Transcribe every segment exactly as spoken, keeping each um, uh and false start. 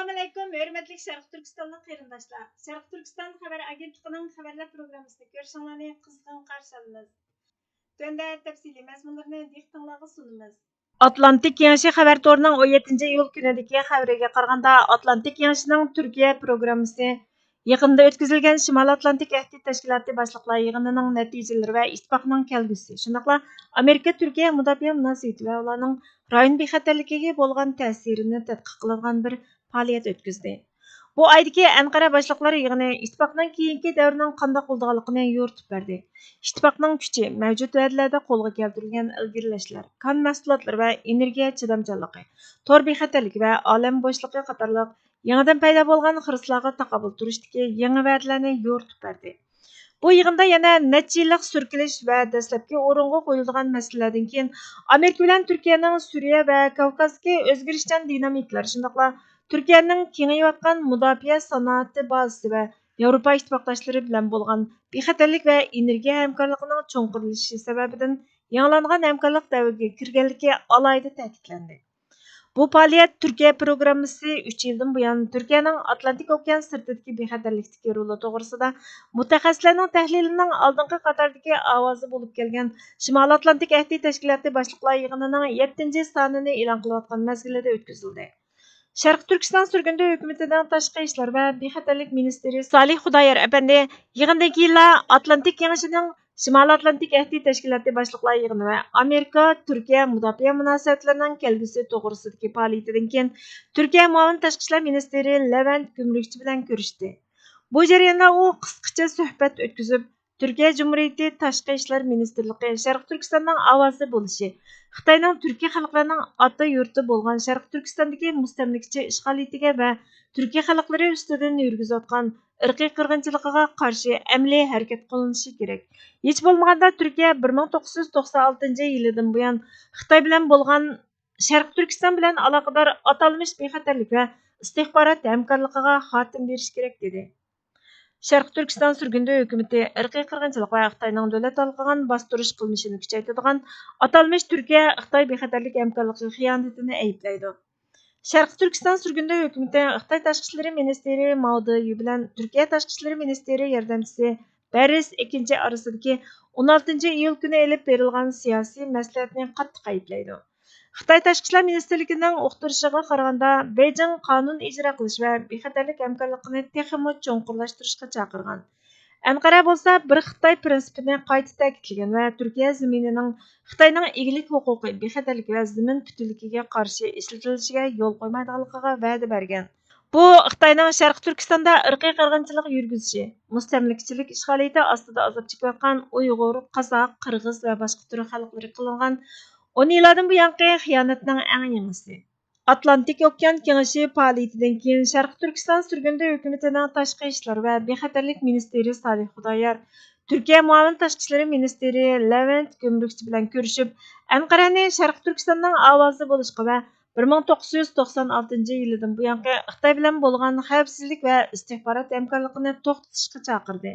ئەسسالامۇئەلەيكۇم، ھۆرمەتلىك شەرقىي تۈركىستانلىق قېرىنداشلار! شەرقىي تۈركىستان خەۋەر ئاگېنتلىقىنىڭ خەۋەرلەر پروگراممىسىنى كۆرۈشۈڭلارنى قىزغىن قارشى ئالىمىز. تۆۋەندە تەپسىلىي مەزمۇنلىرىنى دىققىتىڭلارغا سۇنىمىز. ئاتلانتىك كېڭىشى خەۋەر تورىنىڭ ئون يەتتىنچى ئىيۇل كۈنىدىكى خەۋىرىگە قارىغاندا، ئاتلانتىك كېڭىشىنىڭ تۈركىيە پروگراممىسى يېقىندا ئۆتكۈزۈلگەن شىمالىي ئاتلانتىك ئەھدى تەشكىلاتى باشلىقلار يىغىنىنىڭ نەتىجىلىرى ۋە ئىتتىپاقنىڭ كەلگۈسى، شۇنداقلا ئامېرىكا تۈركىيە مۇداپىئە مۇناسىۋىتى ۋە ئۇلارنىڭ رايون بىخەتەرلىكىگە بولغان تەسىرىنى تەتقىق قىلىدىغان بىر پائالىيەت ئۆتكۈزدى. بۇ ئايدىكى ئەنقەرە باشلىقلار يىغىنى ئىتتىپاقنىڭ كېيىنكى دەۋرىنىڭ قانداق بولىدىغانلىقىنى يورۇتۇپ بەردى. ئىتتىپاقنىڭ كۈچى، مەۋجۇت ۋەدىلەردە قولغا كەلتۈرۈلگەن ئىلگىرىلەشلەر، كان مەھسۇلاتلىرى ۋە ئېنېرگىيە چىدامچانلىقى، تور بىخەتەرلىكى ۋە ئالەم بوشلۇقى قاتارلىق يېڭىدىن پەيدا بولغان خىرىسلارغا تاقابىل تۇرۇشتىكى يېڭى ۋەدىلەرنى يورۇتۇپ بەردى. بۇ يىغىندا يەنە نەچچە يىللىق سۈركىلىش ۋە دەسلەپكى ئورۇنغا قويۇلىدىغان مەسىلىلەردىن كېيىن، ئامېرىكا بىلەن تۈركىيەنىڭ سۈرىيە ۋە كاۋكازدىكى ئۆزگىرىشچان دىنامىكىلار، شۇنداقلا تۈركىيەنىڭ كېڭىيىۋاتقان مۇداپىئە سانائىتى بازىسى ۋە ياۋروپا ئىتتىپاقداشلىرى بىلەن بولغان بىخەتەرلىك ۋە ئېنېرگىيە ھەمكارلىقىنىڭ چوڭقۇرلىشىشى سەۋەبىدىن يېڭىلانغان ھەمكارلىق دەۋرىگە كىرگەنلىكى ئالاھىدە تەكىتلەندى. بۇ پائالىيەت تۈركىيە پروگراممىسى ئۈچ يىلدىن بۇيان تۈركىيەنىڭ ئاتلانتىك ئوكيان سىرتىدىكى بىخەتەرلىكتىكى رولى توغرىسىدا مۇتەخەسسىسلەرنىڭ تەھلىلىنىڭ ئالدىنقى قاتاردىكى ئاۋازى بولۇپ كەلگەن شىمالىي ئاتلانتىك ئەھدى تەشكىلاتى باشلىقلار يىغىنىنىڭ يەتتىنچى سانىنى ئېلان قىلىۋاتقان مەزگىلىدە ئۆتكۈزۈلدى. شەرقىي تۈركىستان سۈرگۈندە ھۆكۈمىتىنىڭ تاشقى ئىشلار ۋە بىخەتەرلىك مىنىستىرى سالىھ خۇدايار ئەپەندى يىغىندىن كېيىنلا ئاتلانتىك كېڭىشىنىڭ شىمالىي ئاتلانتىك ئەھدى تەشكىلاتى باشلىقلار يىغىنى ۋە ئامېرىكا، تۈركىيە مۇداپىئە مۇناسىۋەتلىرىنىڭ كەلگۈسى توغرىسىدىكى پائالىيىتىدىن كېيىن، تۈركىيە مۇئاۋىن تاشقى ئىشلار مىنىستىرى لېۋەنت گۈمرۈكچى بىلەن كۆرۈشتى. بۇ جەرياندا ئۇ قىسقىچە سۆھبەت ئۆتكۈزۈپ، تۈركىيە جۇمھۇرىيىتى تاشقى ئىشلار مىنىستىرلىقى شەرقىي تۈركىستاننىڭ ئاۋازى بولۇشى، خىتاينىڭ تۈركىي خەلقلەرنىڭ ئاتا يۇرتى بولغان شەرقىي تۈركىستاندىكى مۇستەملىكىچى ئىشغالىيىتىگە ۋە تۈركىي خەلقلىرى ئۈستىدىن يۈرگۈزۈۋاتقان ئىرقىي قىرغىنچىلىقىغا قارشى ئەمەلىي ھەرىكەت قوللىنىشى كېرەك. ھېچ بولمىغاندا تۈركىيە بىر مىڭ توققۇز يۈز توقسان ئالتىنچى يىلىدىن بۇيان خىتاي بىلەن بولغان شەرقىي تۈركىستان بىلەن ئالاقىدار ئاتالمىش بىخەتەرلىك ۋە ئىستىخبارات ھەمكارلىقىغا خاتىمە بېرىش كېرەك، دېدى. شەرقىي تۈركىستان سۈرگۈندە ھۆكۈمىتى ئىرقىي قىرغىنچىلىق ۋە خىتاينىڭ دۆلەت ھالقىغان باستۇرۇش قىلمىشىنى كۈچەيتىدىغان ئاتالمىش تۈركىيە خىتاي بىخەتەرلىك ھەمكارلىقى خىيانىتىنى ئەيىبلەيدۇ. شەرقىي تۈركىستان سۈرگۈندە ھۆكۈمىتى خىتاي تاشقى ئىشلىرى مىنىستىرى ماۋ دېيۈ بىلەن تۈركىيە تاشقى ئىشلىرى مىنىستىرى ياردەمچىسى بەرىس ئېكىنچى ئارىسىدىكى ئون ئالتىنچى ئىيۇل كۈنى ئېلىپ بېرىلغان سىياسىي مەسلىھەتنى قاتتىق ئەيىبلەيدۇ. خىتاي تاشقى ئىشلار مىنىستىرلىكىنىڭ ئۇقتۇرۇشىغا قارىغاندا، بېيجىڭ قانۇن ئىجرا قىلىش ۋە بىخەتەرلىك ھەمكارلىقىنى تېخىمۇ چوڭقۇرلاشتۇرۇشقا چاقىرغان. ئەنقەرە بولسا بىر خىتاي پىرىنسىپىنى قايتا تەكىتلىگەن ۋە تۈركىيە زېمىنىنىڭ خىتاينىڭ ئىگىلىك ھوقۇقى، بىخەتەرلىكى ۋە زېمىن پۈتۈنلۈكىگە قارشى ئىشلىتىلىشىگە يول قويمايدىغانلىقىغا ۋەدە بەرگەن. بۇ خىتاينىڭ شەرقىي تۈركىستاندا ئىرقىي قىرغىنچىلىق يۈرگۈزۈشى، مۇستەملىكىچىلىك ئىشغالىيىتى ئاستىدا ئازاب چېكىۋاتقان ئۇيغۇر، قازاق، قىرغىز ۋە باشقا تۈرك خەلقلىرى قىلىنغان ئون يىللاردىن بۇيانقى خىيانەتنىڭ ئەڭ يېڭىسى. ئاتلانتىك ئوكيان كېڭىشى پائالىيىتىدىن كېيىن، شەرقىي تۈركىستان سۈرگۈندە ھۆكۈمىتىنىڭ تاشقى ئىشلار ۋە بىخەتەرلىك مىنىستىرى سالىھ خۇدايار تۈركىيە مۇئاۋىن تاشقى ئىشلىرى مىنىستىرى لېۋەنت گۈمرۈكچى بىلەن كۆرۈشۈپ، ئەنقەرەنى شەرقىي تۈركىستاننىڭ ئاۋازى بولۇشقا ۋە بىر مىڭ توققۇز يۈز توقسان ئالتىنچى يىلىدىن بۇيانقى خىتاي بىلەن بولغان خەۋپسىزلىك ۋە ئىستىخبارات ھەمكارلىقىنى توختىتىشقا چاقىردى.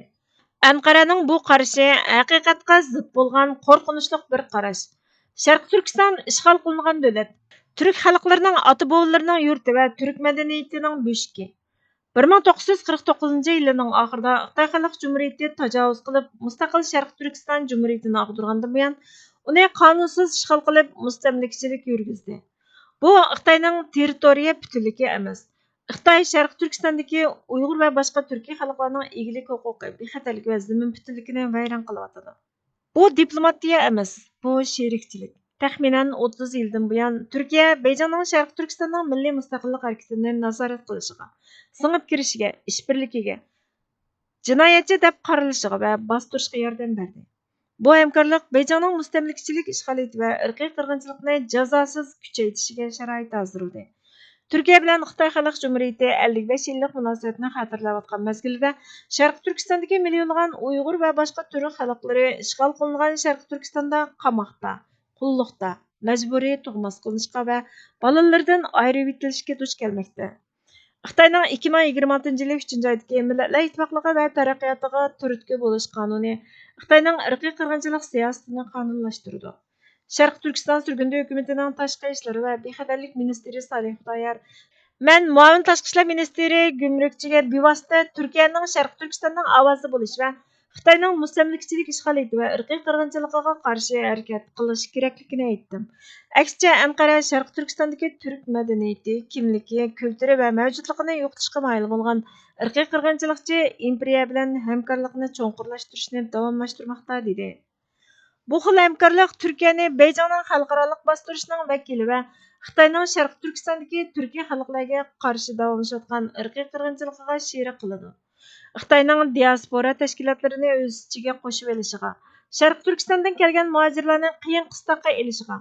ئەنقەرەنىڭ بۇ قارىشى ھەقىقەتقە زىت بولغان قورقۇنچلۇق بىر قاراش. شەرقىي تۈركىستان ئىشغال قىلىنغان دۆلەت، تۈرك خەلقلىرىنىڭ ئاتا-بوۋىلىرىنىڭ يۇرتى ۋە تۈرك مەدەنىيىتىنىڭ بۆشۈكى. بىر مىڭ توققۇز يۈز قىرىق توققۇزىنچى يىلىنىڭ ئاخىرىدا خىتاي خەلق جۇمھۇرىيىتى تاجاۋۇز قىلىپ، مۇستەقىل شەرقىي تۈركىستان جۇمھۇرىيىتىنى ئاغدۇرغاندىن بۇيان، ئۇنى قانۇنسىز ئىشغال قىلىپ، مۇستەملىكىچىلىك يۈرگۈزدى. بۇ خىتاينىڭ تېررىتورىيە پۈتۈنلۈكى ئەمەس. خىتاي شەرقىي تۈركىستاندىكى ئۇيغۇر ۋە باشقا تۈركىي خەلقلەرنىڭ ئىگىلىك ھوقۇقى، بىخەتەرلىكى ۋە زېمىن پۈتۈنلۈكىنى ۋەيران قىلىۋاتىدۇ. بۇ دىپلوماتىيە ئەمەس، بۇ شېرىكچىلىك. تەخمىنەن ئوتتۇز يىلدىن بۇيان، تۈركىيە بېيجىڭنىڭ شەرقىي تۈركىستاننىڭ مىللىي مۇستەقىللىق ھەرىكىتىنى نازارەت قىلىشىغا، سىڭىپ كىرىشىگە، ئىشبىرلىكىگە، جىنايەتچى دەپ قارىلىشىغا ۋە باستۇرۇشقا ياردەم بەردى. بۇ ھەمكارلىق بېيجىڭنىڭ مۇستەملىكىچىلىك ئىشغالىيىتى ۋە ئىرقىي قىرغىنچىلىقنى جازاسىز كۈچەيتىشىگە شارائىت ھازىرلىدى. تۈركىيە بىلەن خىتاي خەلق جۇمھۇرىيىتى ئەللىك بەش يىللىق مۇناسىۋەتنى خاتىرىلەۋاتقان مەزگىلىدە، شەرقىي تۈركىستاندىكى مىليونلىغان ئۇيغۇر ۋە باشقا تۈرك خەلقلىرى ئىشغال قىلىنغان شەرقىي تۈركىستاندا قاماقتا، قۇللۇقتا، مەجبۇرىي تۇغماس قىلىنىشقا ۋە بالىلىرىدىن ئايرىۋېتىلىشكە دۇچ كەلمەكتە. خىتاينىڭ ئىككى مىڭ يىگىرمە ئالتىنچى يىلى ئۈچىنچى ئايدىكى مىللەتلەر ئىتتىپاقلىقى ۋە تەرەققىياتىغا تۈرتكە بولۇش قانۇنى خىتاينىڭ ئىرقىي قىرغىنچىلىق سىياسىتىنى قانۇنلاشتۇرىدۇ. شەرقىي تۈركىستان سۈرگۈندە ھۆكۈمىتىنىڭ تاشقى ئىشلار ۋە بىخەتەرلىك مىنىستىرى سالىھ خۇدايار مەن مۇئاۋىن تاشقى ئىشلار مىنىستىرى گۈمرۈكچىگە بىۋاسىتە تۈركىيەنىڭ شەرقىي تۈركىستاننىڭ ئاۋازى بولۇش ۋە خىتاينىڭ مۇستەملىكىچىلىك ئىشغالىيىتى ۋە ئىرقىي قىرغىنچىلىقىغا قارشى ھەرىكەت قىلىش كېرەكلىكىنى ئېيتتىم. ئەكسىچە، ئەنقەرە شەرقىي تۈركىستاندىكى تۈرك مەدەنىيىتى، كىملىكى، كۈلتۈرى ۋە مەۋجۇتلۇقىنى يوقىتىشقا مايىل بولغان ئىرقىي قىرغىنچىلىقچى ئىمپېرىيە بىلەن ھەمكارلىقنى چوڭقۇرلاشتۇرۇشنى داۋاملاشتۇرماقتا، دېدى. بۇ خىل ھەمكارلىق تۈركىيەنى بېيجىڭنىڭ خەلقئارالىق باستۇرۇشىنىڭ ۋەكىلى ۋە خىتاينىڭ شەرقىي تۈركىستاندىكى تۈركىي خەلقلەرگە قارشى داۋاملىشىۋاتقان ئىرقىي قىرغىنچىلىقىغا شېرىك قىلىدۇ. خىتاينىڭ دىئاسپورا تەشكىلاتلىرىنى ئۆز ئىچىگە قوشۇۋېلىشىغا، شەرقىي تۈركىستاندىن كەلگەن مۇھاجىرلارنى قىيىن قىستاققا ئېلىشىغا،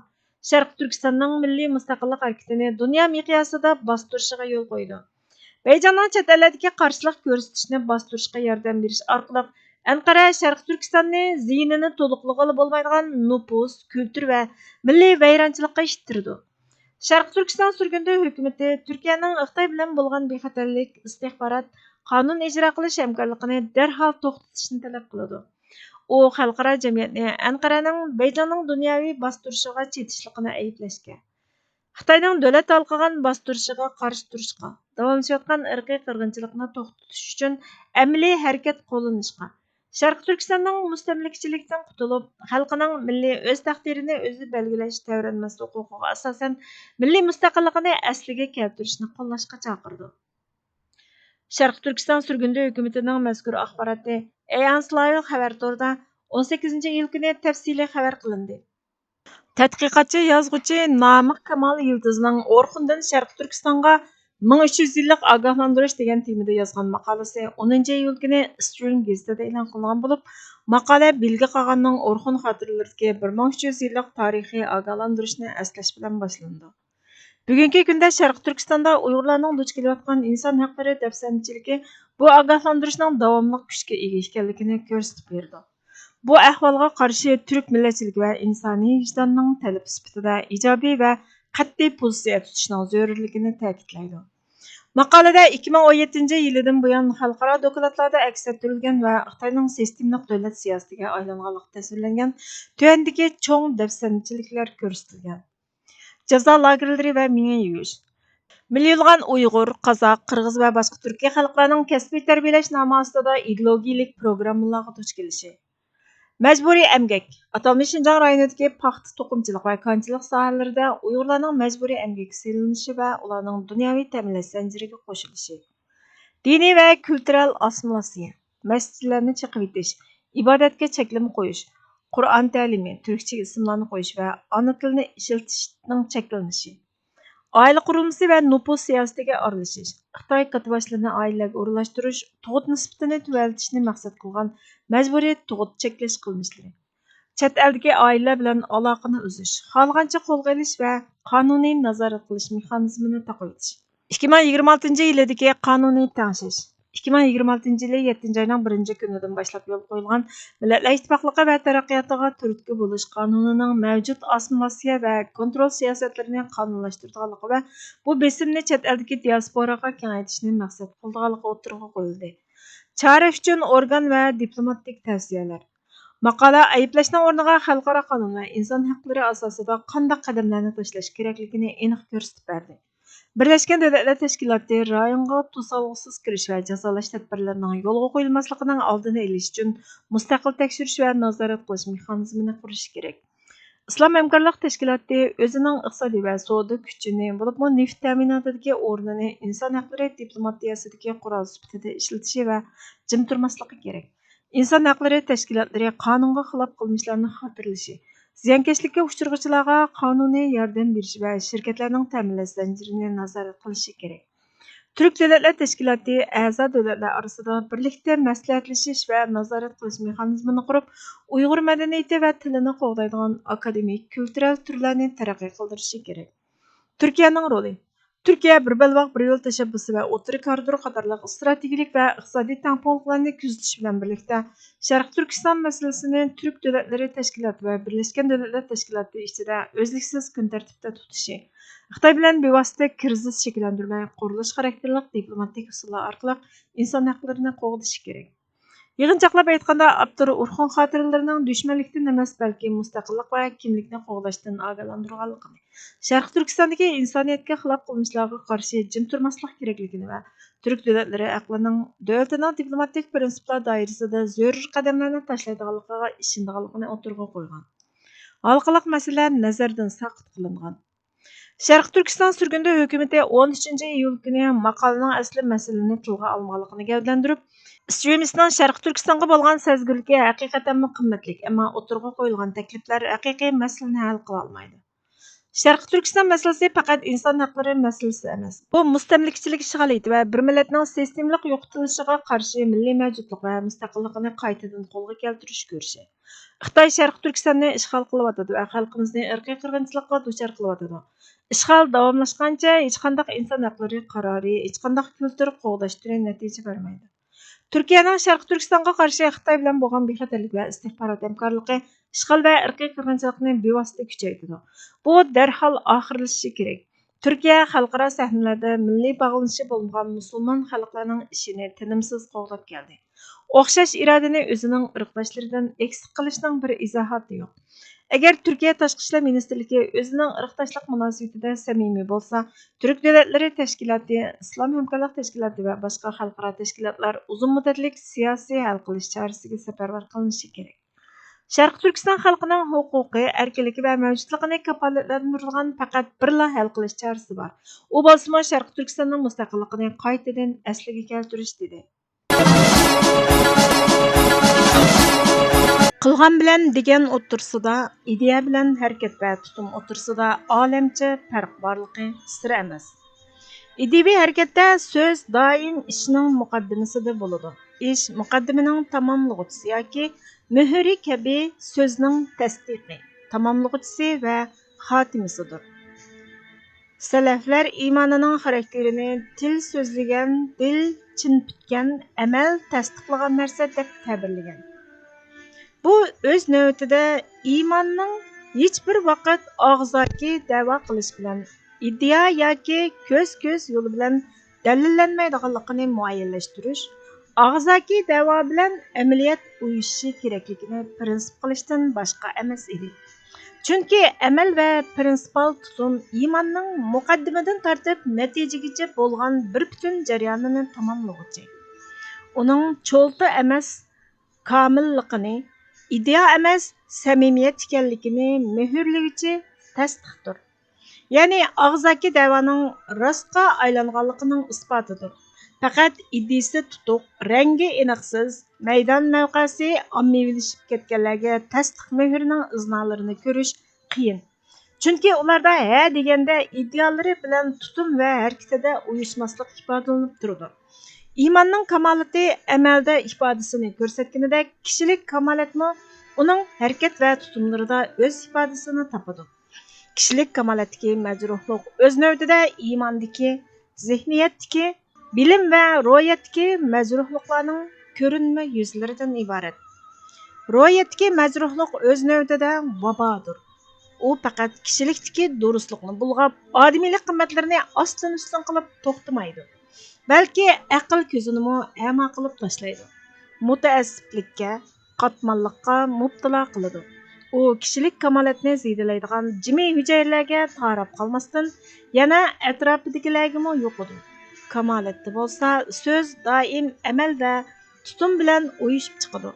شەرقىي تۈركىستاننىڭ مىللىي مۇستەقىللىق ھەرىكىتىنى دۇنيا مىقياسىدا باستۇرۇشىغا يول قويىدۇ. بېيجىڭنىڭ چەت ئەللەردىكى قارشىلىق كۆرسىتىشنى باستۇرۇشقا ياردەم بېرىش ئارقىلىق، ئەنقەرە شەرقىي تۈركىستاننى زىيىنىنى تولۇقلىغىلى بولمايدىغان نوپۇس، كۈلتۈر ۋە مىللىي ۋەيرانچىلىققا ئىتتىرىدۇ. شەرقىي تۈركىستان سۈرگۈندە ھۆكۈمىتى تۈركىيەنىڭ خىتاي بىلەن بولغان بىخەتەرلىك، ئىستىخبارات، قانۇن ئىجرا قىلىش ھەمكارلىقىنى دەرھال توختىتىشنى تەلەپ قىلىدۇ. ئۇ خەلقئارا جەمئىيەتنى ئەنقەرەنىڭ بېيجىڭنىڭ دۇنياۋى باستۇرۇشىغا چېتىشلىقىنى ئەيىبلەشكە، خىتاينىڭ دۆلەت ھالقىغان باستۇرۇشىغا قارشى تۇرۇشقا، داۋاملىشىۋاتقان ئىرقىي قىرغىنچىلىقنى توختىتىش ئۈچۈن ئەمەلىي ھەرىكەت قوللىنىشقا، شەرقىي تۈركىستاننىڭ مۇستەملىكىچىلىكتىن قۇتۇلۇپ، خەلقىنىڭ مىللىي ئۆز تەقدىرىنى ئۆزى بەلگىلەش تەۋرەنمەس ھوقۇقىغا ئاساسەن مىللىي مۇستەقىللىقىنى ئەسلىگە كەلتۈرۈشنى قوللاشقا چاقىرىدۇ. شەرقىي تۈركىستان سۈرگۈندە ھۆكۈمىتىنىڭ مەزكۇر ئاخباراتى ئەيئانسلايۋ خەۋەر تورىدا ئون سەككىزىنچى ئىيۇل كۈنى تەپسىلىي خەۋەر قىلىندى. تەتقىقاتچى يازغۇچى نامىق كامال يىلدىزنىڭ ئورخۇندىن شەرقىي تۈركىستانغا مىڭ ئۈچ يۈز يىللىق ئاگاھلاندۇرۇش دېگەن تېمىدا يازغان ماقالىسى ئونىنچى ئىيۇل كۈنى سترىم گېزىتىدە ئېلان قىلىنغان بولۇپ، ماقالە بىلگە قاغاننىڭ ئورخۇن خاتىرىلىرىدىكى بىر مىڭ ئۈچ يۈز يىللىق تارىخىي ئاگاھلاندۇرۇشنى ئەسلەش بىلەن باشلىنىدۇ. بۈگۈنكى كۈندە شەرقىي تۈركىستاندا ئۇيغۇرلارنىڭ دۇچ كېلىۋاتقان ئىنسان ھەقلىرى دەپسەندىچىلىكى بۇ ئاگاھلاندۇرۇشنىڭ داۋاملىق كۈچكە ئىگە ئىكەنلىكىنى كۆرسىتىپ بېرىدۇ. بۇ ئەھۋالغا قارشى تۈرك مىللەتچىلىكى ۋە ئىنسانىي ۋىجداننىڭ تەلىپى سۈپىتىدە ئىجابىي ۋە قەتئىي پوزىتسىيە تۇتۇشنىڭ زۆرۈرلۈكىنى تەكىتلەيدۇ. ماقالىدە ئىككى مىڭ ئون يەتتىنچى يىلىدىن بۇيان خەلقئارا دوكلاتلاردا ئەكس ئەتتۈرۈلگەن ۋە خىتاينىڭ سىستېمىلىق دۆلەت سىياسىتىگە ئايلانغانلىقى تەسۋىرلەنگەن تۆۋەندىكى چوڭ دەپسەندىچىلىكلەر كۆرسىتىلگەن. جازا لاگېرلىرى ۋە مېڭە يۇيۇش. مىليونلىغان ئۇيغۇر، قازاق، قىرغىز ۋە باشقا تۈركىي خەلقلەرنىڭ كەسپىي تەربىيەلەش نامى ئاستىدا ئىدېئولوگىيىلىك پروگراممىلارغا دۇچ كېلىشى. مەجبۇرىي ئەمگەك. ئاتالمىش شىنجاڭ رايونىدىكى پاختا توقۇمىچىلىق ۋە كانچىلىق ساھەلىرىدە ئۇيغۇرلارنىڭ مەجبۇرىي ئەمگەككە سېلىنىشى ۋە ئۇلارنىڭ دۇنياۋى تەمىنلەش زەنجىرىگە قوشۇلۇشى. دىنىي ۋە كۈلتۈرەل ئاسسىمىلياتسىيە. مەسچىتلەرنى چېقىۋېتىش، ئىبادەتكە چەكلىمە قويۇش، قۇرئان تەلىمى، تۈركچە ئىسىملارنى قويۇش ۋە ئانا تىلنى ئىشلىتىشنىڭ چەكلىنىشى. ئائىلە قۇرۇلمىسى ۋە نوپۇس سىياسىتىگە ئارىلىشىش، خىتاي كاتتىباشلىرىنى ئائىلىلەرگە ئورۇنلاشتۇرۇش، تۇغۇت نىسبىتىنى تۆۋەنلىتىشنى مەقسەت قىلغان مەجبۇرىي تۇغۇت چەكلەش قىلمىشلىرى. چەت ئەلدىكى ئائىلىلەر بىلەن ئالاقىنى ئۈزۈش، خالىغانچە قولغا ئېلىش ۋە قانۇنىي نازارەت قىلىش مېخانىزمىنى تاقىۋېتىش. ئىككى مىڭ يىگىرمە ئالتىنچى يىلىدىكى قانۇنىي تەڭشەش. ئىككى مىڭ يىگىرمە ئالتىنچى يىلى يەتتىنچى ئاينىڭ بىرىنچى كۈنىدىن باشلاپ يولغا قويۇلغان مىللەتلەر ئىتتىپاقلىقى ۋە تەرەققىياتىغا تۈرتكە بولۇش قانۇنىنىڭ مەۋجۇت ئاسسىمىلياتسىيە ۋە كونترول سىياسەتلىرىنى قانۇنلاشتۇرىدىغانلىقى ۋە بۇ بېسىمنى چەت ئەلدىكى دىئاسپوراغا كېڭەيتىشنى مەقسەت قىلىدىغانلىقى ئوتتۇرىغا قويۇلدى. چارە ئۈچۈن ئورگان ۋە دىپلوماتىك تەۋسىيەلەر. ماقالە ئەيىبلەشنىڭ ئورنىغا خەلقئارا قانۇن ۋە ئىنسان ھەقلىرى ئاساسىدا قانداق قەدەملەرنى تاشلاش كېرەكلىكىنى ئېنىق كۆرسىتىپ بەردى. بىرلەشكەن دۆلەتلەر تەشكىلاتى رايونغا توسالغۇسىز كىرىش ۋە جازالاش تەدبىرلىرىنىڭ يولغا قويۇلماسلىقىنىڭ ئالدىنى ئېلىش ئۈچۈن مۇستەقىل تەكشۈرۈش ۋە نازارەت قىلىش مېخانىزمىنى قۇرۇشى كېرەك. ئىسلام ھەمكارلىق تەشكىلاتى ئۆزىنىڭ ئىقتىسادىي ۋە سودا كۈچىنى، بولۇپمۇ نېفىت تەمىناتىدىكى ئورنىنى ئىنسان ھەقلىرى دىپلوماتىيەسىدىكى قورال سۈپىتىدە ئىشلىتىشى ۋە جىم تۇرماسلىقى كېرەك. ئىنسان ھەقلىرى تەشكىلاتلىرى قانۇنغا خىلاپ قىلمىشلارنى خاتىرىلىشى، زىيانكەشلىككە ئۇچرىغۇچىلارغا قانۇنىي ياردەم بېرىشى ۋە شىركەتلەرنىڭ تەمىنلەش زەنجىرىنى نازارەت قىلىشى كېرەك. تۈرك دۆلەتلەر تەشكىلاتى ئەزا دۆلەتلەر ئارىسىدا بىرلىكتە مەسلىھەتلىشىش ۋە نازارەت قىلىش مېخانىزمىنى قۇرۇپ، ئۇيغۇر مەدەنىيىتى ۋە تىلىنى قوغدايدىغان ئاكادېمىك كۈلتۈرەل تۈرلەرنى تەرەققىي قىلدۇرۇشى كېرەك. تۈركىيەنىڭ رولى. تۈركىيە بىر بەلباغ، بىر يول تەشەببۇسى ۋە ئوتتۇرا كارىدور قاتارلىق ئىستراتېگىيىلىك ۋە ئىقتىسادىي تەڭپۇڭلۇقلارنى كۆزىتىش بىلەن بىرلىكتە، شەرقىي تۈركىستان مەسىلىسىنى تۈرك دۆلەتلىرى تەشكىلاتى ۋە بىرلەشكەن دۆلەتلەر تەشكىلاتى ئىچىدە ئۈزلۈكسىز كۈن تەرتىپتە تۇتۇشى، خىتاي بىلەن بىۋاسىتە كىرىزىس شەكىللەندۈرمەي، قۇرۇلۇش خاراكتېرلىك دىپلوماتىك ئۇسۇللار ئارقىلىق ئىنسان ھەقلىرىنى قوغدىشى كېرەك. يىغىنچاقلاپ ئېيتقاندا، ئاپتور ئورخۇن خاتىرىلىرىنىڭ دۈشمەنلىكتىن ئەمەس، بەلكى مۇستەقىللىق ۋە كىملىكنى قوغداشتىن ئاگاھلاندۇرغانلىقىنى، شەرقىي تۈركىستاندىكى ئىنسانىيەتكە خىلاپ قىلمىشلارغا قارشى جىم تۇرماسلىق كېرەكلىكىنى ۋە تۈرك دۆلەتلىرى ئەقلىنىڭ دۆلىتىنىڭ دىپلوماتىك پىرىنسىپلار دائىرىسىدە زۆرۈر قەدەملەرنى تاشلايدىغانلىقىغا ئىشىنىدىغانلىقىنى ئوتتۇرىغا قويغان. ھالقىلىق مەسىلە نەزەردىن ساقىت قىلىنغان. شەرقىي تۈركىستان سۈرگۈندە ھۆكۈمىتى ئون ئۈچىنچى ئىيۇل كۈنى ماقالىنىڭ ئەسلى مەسىلىنى تىلغا ئالمىغانلىقىنى گەۋدىلەندۈرۈپ، سترىمىسنىڭ شەرقىي تۈركىستانغا بولغان سەزگۈرلۈكى ھەقىقەتەنمۇ قىممەتلىك، ئەمما ئوتتۇرىغا قويۇلغان تەكلىپلەر ھەقىقىي مەسىلىنى ھەل قىلالمايدۇ. شەرقىي تۈركىستان مەسىلىسى پەقەت ئىنسان ھەقلىرى مەسىلىسى ئەمەس. بۇ مۇستەملىكىچىلىك ئىشغالىيىتى ۋە بىر مىللەتنىڭ سىستېمىلىق يوقىتىلىشىغا قارشى مىللىي مەۋجۇتلۇق ۋە مۇستەقىللىقىنى قايتىدىن قولغا كەلتۈرۈش كۈرىشى. خىتاي شەرقىي تۈركىستاننى ئىشغال قىلىۋاتىدۇ ۋە خەلقىمىزنى ئىرقىي قىرغىنچىلىققا دۇچار قىلىۋاتىدۇ. ئىشغال داۋاملاشقانچە ھېچقانداق ئىنسان ھەقلىرى قارارى، ھېچقانداق كۈلتۈر قوغداش تۈرى نەتىجە بەرمەيدۇ. تۈركىيەنىڭ شەرقىي تۈركىستانغا قارشى خىتاي بىلەن بولغان بىخەتەرلىك ۋە ئىستىخبارات ھەمكارلىقى ئىشغال ۋە ئىرقىي قىرغىنچىلىقنى بىۋاسىتە كۈچەيتىدۇ. بۇ دەرھال ئاخىرلىشىشى كېرەك. تۈركىيە خەلقئارا سەھنىلەردە مىللىي باغلىنىشى بولمىغان مۇسۇلمان خەلقلەرنىڭ ئىشىنى تىنىمسىز قوغداپ كەلدى. ئوخشاش ئىرادىنى ئۆزىنىڭ ئىرقداشلىرىدىن ئەكس قىلىشنىڭ بىر ئىزاھاتى يوق. ئەگەر تۈركىيە تاشقى ئىشلار مىنىستىرلىكى ئۆزىنىڭ ئىرقداشلىق مۇناسىۋىتىدە سەمىمىي بولسا، تۈرك دۆلەتلىرى تەشكىلاتى، ئىسلام ھەمكارلىق تەشكىلاتى ۋە باشقا خەلقئارا تەشكىلاتلار ئۇزۇن مۇددەتلىك سىياسىي ھەل قىلىش چارىسىگە سەپەرۋەر قىلىنىشى كېرەك. شەرقىي تۈركىستان خەلقىنىڭ ھوقۇقى، ئەركىنلىكى ۋە مەۋجۇتلۇقىنى كاپالەتلەندۈرىدىغان پەقەت بىرلا ھەل قىلىش چارىسى بار. ئۇ بولسىمۇ شەرقىي تۈركىستاننىڭ مۇستەقىللىقىنى قايتىدىن ئەسلىگە كەلتۈرۈش، دېدى. قىلغان بىلەن دېگەن ئوتتۇرىسىدا، ئىدىيە بىلەن ھەرىكەت ۋە تۇتۇم ئوتتۇرىسىدا ئالەمچە پەرق بارلىقى سىر ئەمەس. ئىدىيىۋى ھەرىكەتتە سۆز دائىم ئىشنىڭ مۇقەددىمىسىدە بولىدۇ. ئىش مۇقەددىمىنىڭ تاماملىغۇچىسى ياكى مۆھۈرى كەبى سۆزنىڭ تەستىقى، تاماملىغۇچىسى ۋە خاتىمىسىدۇر. سەلەفلەر ئىمانىنىڭ خاراكتېرىنى تىل سۆزلىگەن، دىل چىن پۈتكەن، ئەمەل تەستىقلىغان نەرسە دەپ تەبىرلىگەن. بۇ ئۆز نۆۋىتىدە ئىماننىڭ ھېچبىر ۋاقىت ئاغزاكى دەۋا قىلىش بىلەن، ئىدىيە ياكى كۆز-كۆز يولى بىلەن دەلىللەنمەيدىغانلىقىنى مۇئەييەنلەشتۈرۈش، ئاغزاكى دەۋا بىلەن ئەمەلىيەت ئۇيۇشۇشى كېرەكلىكىنى پىرىنسىپ قىلىشتىن باشقا ئەمەس ئىدى. چۈنكى ئەمەل ۋە پىرىنسىپال تۇتۇم ئىماننىڭ مۇقەددىمىدىن تارتىپ نەتىجىگىچە بولغان بىر پۈتۈن جەريانىنى تاماملىغۇچى. ئۇنىڭ چولتا ئەمەس، كامىللىقىنى، ئىدىيە ئەمەس، سەمىمىيەت ئىكەنلىكىنى مۆھۈرلىگۈچى تەستىقتۇر. يەنى ئاغزاكى دەۋانىڭ راستقا ئايلانغانلىقىنىڭ ئىسپاتىدۇر. پەقەت ئىدىيىسى تۇتۇق، رەڭگى ئېنىقسىز، مەيدان مەۋقەسى ئاممىۋىلىشىپ كەتكەنلەرگە تەستىق مۆھۈرىنىڭ ئىزنالىرىنى كۆرۈش قىيىن. چۈنكى ئۇلاردا ھە دېگەندە ئىدىيالىرى بىلەن تۇتۇم ۋە ھەرىكىتىدە ئۇيۇشماسلىق ئىپادىلىنىپ تۇرىدۇ. ئىماننىڭ كامالىتى ئەمەلدە ئىپادىسىنى كۆرسەتكىنىدەك، كىشىلىك كامالەتمۇ ئۇنىڭ ھەرىكەت ۋە تۇتۇملىرىدا ئۆز ئىپادىسىنى تاپىدۇ. كىشىلىك كامالەتتىكى مەجرۇھلۇق ئۆز نۆۋىتىدە ئىماندىكى، زېھنىيەتتىكى، بىلىم ۋە روھىيەتتىكى مەجرۇھلۇقلارنىڭ كۆرۈنمە يۈزلىرىدىن ئىبارەت. روھىيەتتىكى مەجرۇھلۇق ئۆز نۆۋىتىدە ۋابادۇر. ئۇ پەقەت كىشىلىكتىكى دۇرۇسلۇقنى بۇلغاپ، ئادىمىيلىك قىممەتلىرىنى ئاستىن-ئۈستۈن قىلىپ توختىمايدۇ. بەلكى ئەقىل كۆزىنىمۇ ئەما قىلىپ تاشلايدۇ. مۇتەئەسسىپلىككە، قاتماللىققا مۇپتىلا قىلىدۇ. ئۇ كىشىلىك كامالەتنى زېدىلەيدىغان جىمى ھۈجەيرىلەرگە تاراپ قالماستىن، يەنە ئەتراپىدىكىلەرگىمۇ يۇقىدۇ. كامالەتتە بولسا سۆز دائىم ئەمەل ۋە تۇتۇم بىلەن ئۇيۇشۇپ چىقىدۇ.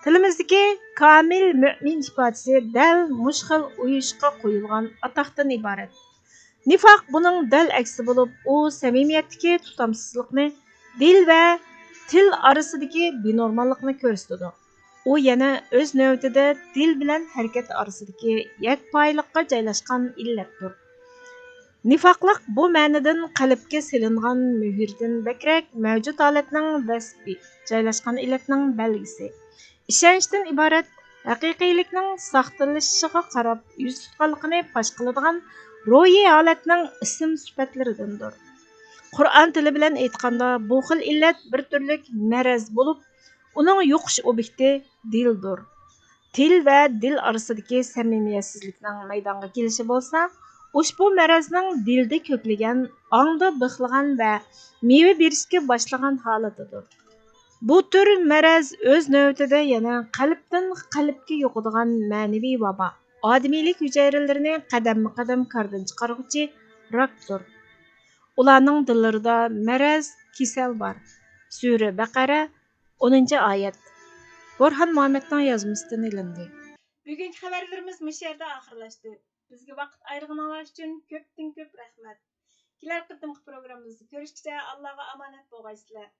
تىلىمىزدىكى كامىل مۆمىن ئىپادىسى دەل مۇشۇ خىل ئۇيۇشۇشقا قويۇلغان ئاتاقتىن ئىبارەت. نىفاق بۇنىڭ دەل ئەكسى بولۇپ، ئۇ سەمىمىيەتتىكى تۇتامسىزلىقنى، دىل ۋە تىل ئارىسىدىكى بىنورماللىقنى كۆرسىتىدۇ. ئۇ يەنە ئۆز نۆۋىتىدە دىل بىلەن ھەرىكەت ئارىسىدىكى يەكپايىلىققا جايلاشقان ئىللەتتۇر. نىفاقلىق بۇ مەنىدىن قەلبكە سېلىنغان مۆھۈردىن بەكرەك مەۋجۇت ھالەتنىڭ ۋەسپى، جايلاشقان ئىللەتنىڭ بەلگىسى. ئىشەنچتىن ئىبارەت ھەقىقىيلىكنىڭ ساختىلىشىشىغا قاراپ يۈز تۇتقانلىقىنى پاش قىلىدىغان روھىي ھالەتنىڭ ئىسىم سۈپەتلىرىدىندۇر. قۇرئان تىلى بىلەن ئېيتقاندا، بۇ خىل ئىللەت بىر تۈرلۈك مەرەز بولۇپ، ئۇنىڭ يۇقۇش ئوبيېكتى دىلدۇر. تىل ۋە دىل ئارىسىدىكى سەمىمىيەتسىزلىكنىڭ مەيدانغا كېلىشى بولسا، ئۇشبۇ مەرەزنىڭ دىلدا كۆپلىگەن، ئاڭدا بىخلىغان ۋە مېۋە بېرىشكە باشلىغان ھالىتىدۇر. بۇ تۈر مەرەز ئۆز نۆۋىتىدە يەنە قەلبتىن قەلبكە يۇقىدىغان مەنىۋى ۋابا، ئادىمىيلىك ھۈجەيرىلىرىنى قەدەممۇ قەدەم كاردىن چىقارغۇچى راكتۇر. ئۇلارنىڭ دىللىرىدا مەرەز، كېسەل بار. سۈرە بەقەرە، ئونىنچى ئايەت. بورھان مۇھەممەدنىڭ يازمىسىدىن ئېلىندى. بۈگۈنكى خەۋەرلىرىمىز مۇشۇ يەردە ئاخىرلاشتى. بىزگە ۋاقىت ئايرىغىنىڭلار ئۈچۈن كۆپتىن كۆپ رەھمەت. كېلەر قېتىمقى پروگراممىمىزدا كۆرۈشكىچە ئاللاغا ئامانەت بولغايسىلەر.